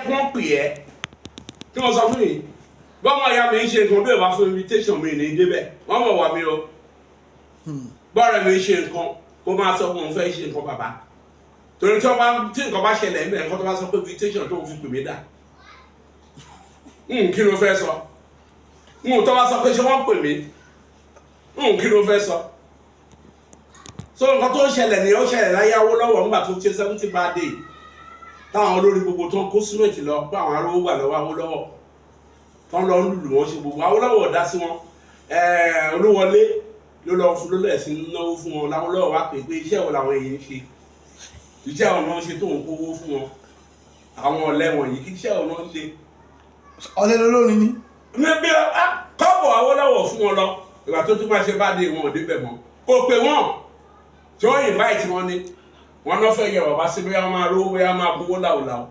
Kán pè ẹ́ kí wọ́n sọ fún yìí bọ́mọ ìyá mi ń ṣe nǹkan, bí o bá fún invitation mi ní débẹ̀, wọ́n mọ̀ wá mi o. Bọ́ọ̀rẹ́ mi ń ṣe nǹkan, kó máa sọ pé òun fẹ́ ṣe nǹkan, bàbá, torí tí wọ́n bá tí nǹkan bá ṣẹlẹ̀ ń bẹ̀, nǹkan tó bá sọ pé invitation tó ń fi pè mí dà, kí ló fẹ́ sọ? Tó bá sọ pé ṣé wọ́n pè mí, kí ló fẹ́ sọ? So nǹkan tó ń ṣẹlẹ̀ ni ó ṣẹlẹ̀ láyé Awólọ́wọ̀ nígbà tó ṣe 70 birthday, táwọn olórí gbogbo tó ń kó símẹ̀tì lọ pé àwọn arówó wà lọ́wọ́ Awólọ́wọ̀, tó ń lọ lùlù wọn, ṣe gbogbo. Awólọ́wọ̀ dá sí wọn. Olúwọlé ló lọ fún ló lẹ̀ sí náwó fún wọn. Láwólọ́wọ̀ wá pé iṣẹ́ wo làwọn èèyàn ń ṣe, iṣẹ́ wo náà ń ṣe tó ń kówó fún wọn, àwọn ọ̀lẹ́ wọ̀nyí, kí iṣẹ́ wo náà ń ṣe? Ọ̀lẹ́ lolórin ni. Ní bí kọ́bọ̀ Awólọ́wọ̀ fún wọn lọ. Ìgbà tó tún máa ṣe bá dé, wọn ò débẹ̀ mọ́. Kò pé wọ́n tí wọ́n invite wọn ni wọn náà fẹ́ yẹ bàbá sí, bóyá wọ́n máa rówó, bóyá wọ́n máa gbowó láwùláwù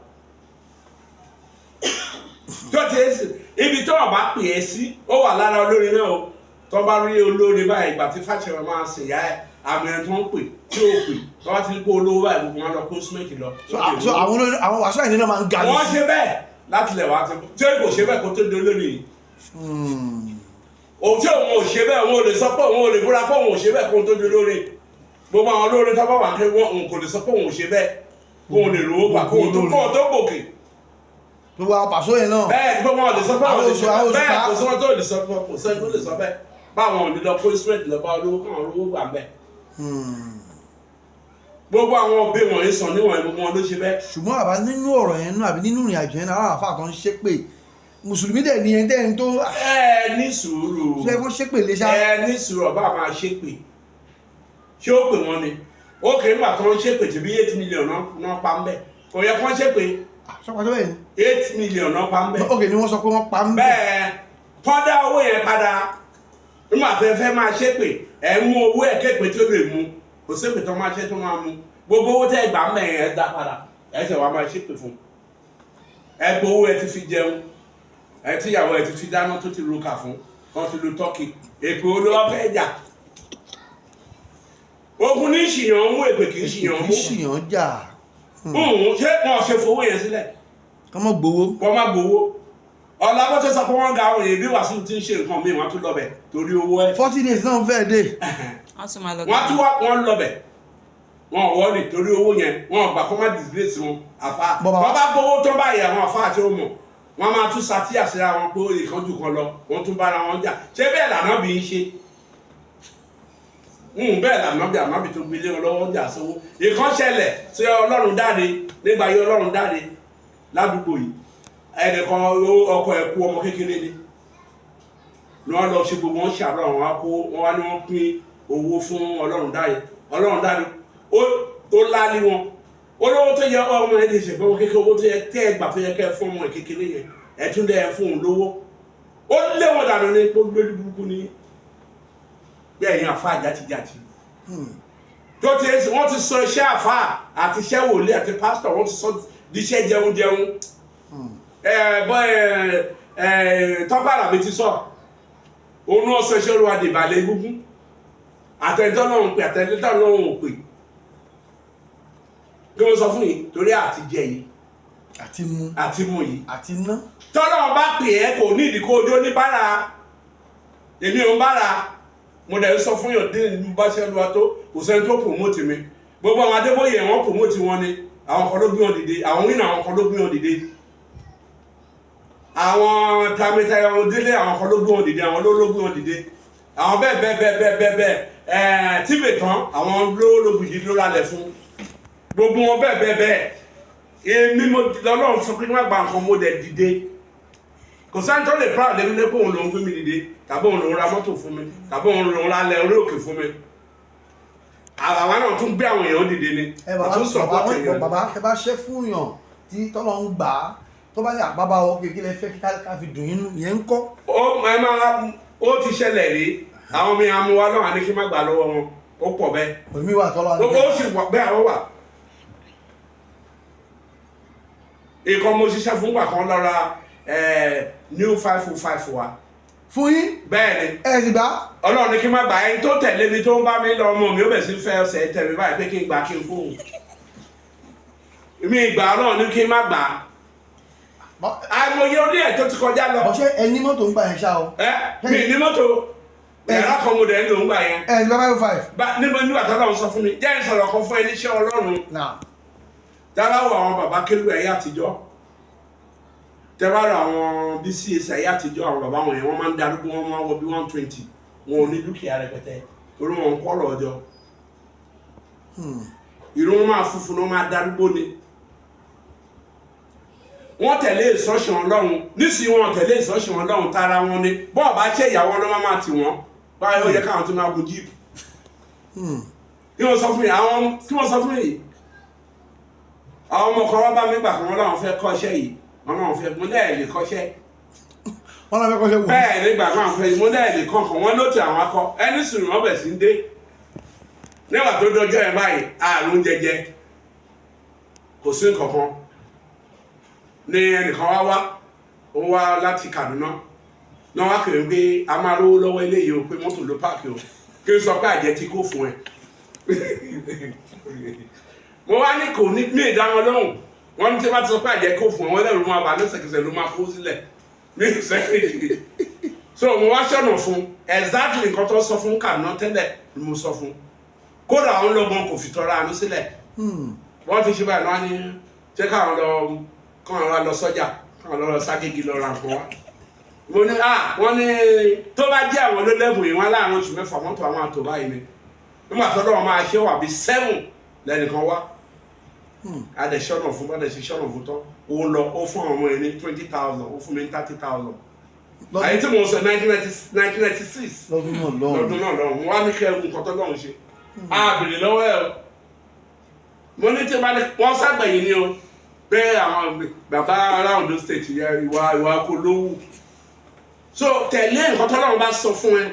tó ti ẹ́ sì. Ibi tó wọ́n bá pè é sí, ó wà lára olórin náà o. Tó bá rí olórin báyìí, ìgbà tí Fáṣẹ̀wẹ̀ máa sìn yá ẹ̀, àmì ẹ̀ tó ń pè tí ó pè, tó bá ti ń kó olówó báyìí, gbogbo wọn lọ kó símẹ́ǹtì lọ. So àwọn olórin, àwọn Wàsíù Àyìndé náà máa ń ga ní. Wọ́n ṣe bẹ́ẹ̀ láti lẹ̀ wá tí kò ṣe bẹ́ẹ̀ kó tó di olórin yìí. Òun tí òun ò ṣe bẹ́ẹ̀, òun ò lè sọ pé òun ò lè búra pé òun ò ṣe bẹ́ẹ̀ kó tó di olórin. Gbogbo àwọn olórin tó bá wà kí wọ́n, òun kò lè sọ pé òun ò ṣe bẹ́ẹ̀ kó òun lè rówó gbà kó òun tó gòkè. Gbogbo àwọn Pàṣọ yẹn náà. Bẹ́ẹ̀ ni, gbogbo wọn lè sọ pé àwọn lè ṣe Àwọn bẹ́ẹ̀. Òṣùpá. Kò sí wọn tó lè sọ pé, kò sẹ́ni tó lè sọ bẹ́ẹ̀ báwọn ò ní lọ kó instrument lọ bá olówó, káwọn olówó gbà bẹ́ẹ̀. Gbogbo àwọn òbí wọ̀nyí sàn níwọ̀n, gbogbo wọn ló ṣe bẹ́ẹ̀. Ṣùgbọ́n bàbá, nínú ọ̀rọ̀ yẹn náà àbí nínú ìrìn àjò yẹn náà, àwọn àfáà kan ń ṣépè, mùsùlùmí dẹ̀ ní ẹni tẹ́ni tó Ẹ ní sùúrù. Ṣe kó ṣépè lé ṣá. Ẹ ní sùúrù. Ọba máa ṣépè, ṣé ó pè wọ́n ni? Ó kì í gbà tó ń ṣépè tí bí 8 million náà pa ń bẹ̀, kò yẹ kó ń ṣépè. Sọ́pàá tó bẹ́ẹ̀ ni. 8 million náà pa ń bẹ̀. Ok, ni wọ́n sọ pé wọ́n pa ń bẹ̀. Bẹ́ẹ̀ kọ́ dá owó yẹn padà. Nígbà tó ẹ fẹ́ máa ṣépè, ẹ mú owó ẹ̀ képe tó lè mú, kò ṣépè tó máa ṣe tó máa mú. Gbogbo owó tẹ́ ẹ gbà mẹ́rin, ẹ dá padà, ẹ ṣẹ̀ wá máa ṣépè fún ẹ. Gbowó ẹ ti fi jẹun, ẹ tíyàwó ẹ ti fi dáná, tó ti roka fún wọn, ti lu tọ́kì, èpè olówó fẹ́ jà. Ogun ní ṣìyàn mú, èpè kì í ṣìyàn Kì mú. í ṣìyàn jà. Ṣé wọn ṣe fowó yẹn sílẹ̀? Kọ́ mọ́ gbowó. Kọ́ má gbowó. Ọ̀la bó ṣe sọ pé wọ́n ga àwọn èèyàn bí Wàsíù ti ń ṣe nǹkan míì, wọ́n tún lọ bẹ̀ torí owó ẹ̀. 40 days náà fẹ́ dé. Wọ́n tún máa lọ. Wọ́n tún wá, wọ́n lọ bẹ̀, wọ́n wọ́ọ̀rì torí owó yẹn. Wọ́n gbà kó má disgrace wọn àfa. Bọ́ bàbá- Wọ́n bá gbowó tó báyìí, àwọn àfa àti ọmọ wọ́n máa tún satíyà síra wọn pé ìkan jù kan lọ, wọ́n tún bára wọn jà. Ṣé bẹ́ẹ̀ lànà bí ń ṣe? Bẹ́ẹ̀ lànà bí ànábì tó gbélé wọn lọ́wọ́ jà sówó. Ìkan ṣẹlẹ̀ sí Ọlọ́run dáre nígbà yí, Ọlọ́run dáre ládùúgbò yìí. Ẹnìkan, ọkọ ẹ̀ kú, ọmọ kékeré ni. Ni wọ́n lọ ṣe gbogbo wọn ṣàrọ̀, àwọn akó wọn wá ní wọ́n pín owó fún Ọlọ́run dáre. Ọlọ́run dáre ó lálé wọn olówó tó yẹ ọmọ ẹ lè ṣègbọn wọn kékeré, owó tó yẹ tẹ́ ẹ gbà tó yẹ kẹ́ ẹ fún ọmọ ẹ kékeré yẹn, ẹ tún lẹ ẹ fún òun lówó. Ó lé wọn dànù ní gbogbo lórí burúkú ní bí ẹ̀yin àfa játijàti tó ti wọ́n ti sọ iṣẹ́ àfa àti iṣẹ́ wòlíì àti pásítọ̀, wọ́n ti sọ di iṣẹ́ jẹun jẹun. Ẹ bọ́ ẹ ẹ Tọ́pẹ́ Àlàbí ti sọ, òun náà sọ iṣẹ́ Olúwa dìbàlẹ̀ egúngún, àtẹ̀ntọ́ náà ń pè, àtẹ̀ntọ́ náà ń pè. Kí wọ́n sọ fún yìí torí àti jẹ yìí, Àti mu. Àti mu yìí. Àti ná. Tọ́lọ́run bá pè é, kò ní ìdí kó ojó ní bára. Èmi ò ń bára. Mo dẹ̀ ń sọ fún yàn dín ní bá ṣe Olúwa tó, kò sẹ́ni tó promote mi. Gbogbo àwọn Adébóyè, wọn promote wọn ni. Àwọn kan ló gbé wọn dìde, àwọn wínà, àwọn kan ló gbé wọn dìde. Àwọn tamitayo délé, àwọn kan ló gbé wọn dìde, àwọn ló gbé wọn dìde, àwọn bẹ́ẹ̀ bẹ́ẹ̀ bẹ́ẹ̀ bẹ́ẹ̀ bẹ́ẹ̀ bẹ́ẹ̀. Tíbè tán, àwọn ló gbìdí ló ralẹ̀ fún gbogbo wọn, bẹ́ẹ̀ bẹ́ẹ̀ bẹ́ẹ̀. Èmi mo lọ́lọ́run sọ pé má gba nǹkan, mo dẹ̀ dìde. Kò sẹ́ni tó lè proud lẹ́nu pé òun lòún gbé mi dìde, tàbí òun lòún ra mọ́tò fún mi, tàbí òun lòún ra lẹ̀ orí òkè fún mi. Àwa náà tún gbé àwọn èèyàn dìde ni. Ẹ bàbá. Àtún support Bàbá. èèyàn. Bàbá, ẹ bá ṣe fún yàn tí tọ́lọ́ ń gbà á, tó bá ní àbábá o, kékeré fẹ́ kí ká fi dùn yín nú, ìyẹn ń kọ́? Ó ẹ máa ó ti ṣẹlẹ̀ rí. Àwọn mi amúwa náà ní kí n má gbà lọ́wọ́ wọn, ó pọ̀ bẹ́ẹ̀. Òmí wà tọ́lọ́. Ó sì wà bẹ́ẹ̀, àwọn wà. Ìkan mo ṣiṣẹ́ fún gbà kan lọ́ra new 505 wa. Fún yín? Bẹ́ẹ̀ ni. Ẹ sì gbà? Ọlọ́run ní kí n má gbà. Ẹni tó tẹ̀lé mi, tó ń bá mi lọ, ọmọ mi, ó bẹ̀ sí fẹ́ ọ̀sẹ̀ tẹ̀ mí báyìí pé kí n gbà, kí n fóun mi gbà. Ọlọ́run ní kí n má gbà. Àìmọye orí ẹ̀ tó ti kọjá lọ. Bọ́ ṣé ẹni mọ́tò ń gbà yẹn ṣá o? Ẹ mi ní mọ́tò, yàrá kan mo dẹ̀ ń lò ń gbà yẹn. Ẹ ti bá 505. Bá níbo nígbà tó lọ́run sọ fún mi, jẹ́ ìsọ̀rọ̀ kan fún ẹni iṣẹ́ Ọlọ́run. Náà. Dábàá wo àwọn bàbá kérúbù ẹ̀yà àtijọ́, tẹ́bá rọ àwọn BCS ẹ̀yà àtijọ́, àwọn bàbá wọn yẹn, wọ́n máa ń darúgbó, wọn máa ń wọ bí 120, wọn ò ní dúkìá rẹpẹtẹ torí wọn ń kọ́rọ̀ ọjọ́. Irun wọn máa funfun, wọn máa darúgbó ni. Wọ́n tẹ̀lé instruction Ọlọ́run. Nísìnyí wọn tẹ̀lé instruction Ọlọ́run, tara wọn ni. Bọ́ọ̀ bá ṣe ìyàwó, ọlọ́mọ máa tì wọ́n báyìí, ó yẹ káwọn tó máa gun jíìpù. Kí wọ́n sọ fún mi, àwọn kí wọ́n sọ fún mi, àwọn ọmọ kan wá bá mi gbà kan, wọn làwọn fẹ́ kọ́ṣẹ́ yìí, wọn làwọn fẹ́, mo lẹ́ẹ̀ lè kọ́ṣẹ́. Wọ́n náà fẹ́ kọ́ṣẹ́ wò. Bẹ́ẹ̀ nígbà kan àwọn fẹ́, mo lẹ́ẹ̀ lè kọ̀ọ̀kan, wọn ló ti àwọn akọ ẹni sùn, wọn bẹ̀ sí ń dé. Nígbà tó dọjọ́ ẹ̀ báyìí, àrùn jẹjẹ kò sí nǹkankan ní. Ẹnìkan wá wá, ó wá láti Kaduna náà, wá kiri pé a máa rówó lọ́wọ́ eléyìí o, pé mọ́tò ló páàkì o, kí n sọ pé àjẹ tí kò fún ẹ. Mo wá ní kò ní mí ìdá wọn lóhùn. Wọn ní tí wọ́n ti sọ pé àjẹ kò fún ẹ, wọ́n lẹ́rù máa bà lẹ́sẹ̀kẹsẹ̀ ló máa kó sílẹ̀ mí sẹ́yìn. So mo wá ṣọ̀nà fún exactly nǹkan tó sọ fún Kaduna tẹ́lẹ̀ ni mo sọ fún. Kódà àwọn lọ́gbọ̀n kò fi tọrọ àánú sílẹ̀. Wọ́n ti ṣe báyìí náà ní ṣé káwọn lọ, káwọn lọ lọ sọ́jà, káwọn lọ lọ ságégi lọ ra nǹkan wá. Mo ní à, wọ́n ní tó bá jẹ́ àwọn ló lẹ́bùn yìí, wọ́n láàrin oṣù 6 mọ́tò àwọn àtò báyìí ni. Nígbà tó lọ́wọ́ máa ṣe wà bí 7 lẹ́nìkan wá, adẹ̀ ṣọ́nà fún bá dẹ̀ ṣe ṣọ́nà fún tán, ó lọ, ó fún àwọn ọmọ yẹn ní 20,000, ó fún mi ní 30,000. Àyè tí mo sọ, 1996. Lọ́dún náà lọ́hùn. Lọ́dún náà lọ́hùn. Mo wá ní kẹ́ nǹkan tó lọ́hùn ṣe á bèrè lọ́wọ́ ẹ̀ o. Mo ní tí wọ́n ságbẹ̀yìn ni o, pé àwọn bàbá ará Ondo State yẹ ìwà kò lówù. So tẹ̀lé nǹkan tó lọ́run bá sọ fún ẹ,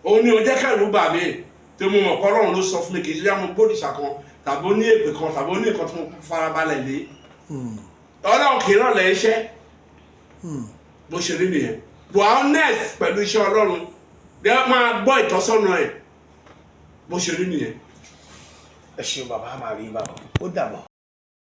òun ni o jẹ́ kẹ́rù bà mí tí mo mọ̀ kọ́ Ọlọ́run ló sọ fún mi. Kì í ṣe mo gbódìṣà kan tàbí ó ní èpè kan tàbí ó ní nǹkan tí mo farabalẹ̀ lé. Ọlọ́run kì í rànlẹ̀ iṣẹ́. Bó ṣe rí nìyẹn. But honest pẹ̀lú iṣẹ́ Ọlọ́run, dẹ́ máa gbọ́ ìtọ́sọ́nà ẹ̀. Bó ṣe rí nìyẹn. Ẹ ṣeun bàbá, máa rí bàbá, ó dàbọ̀.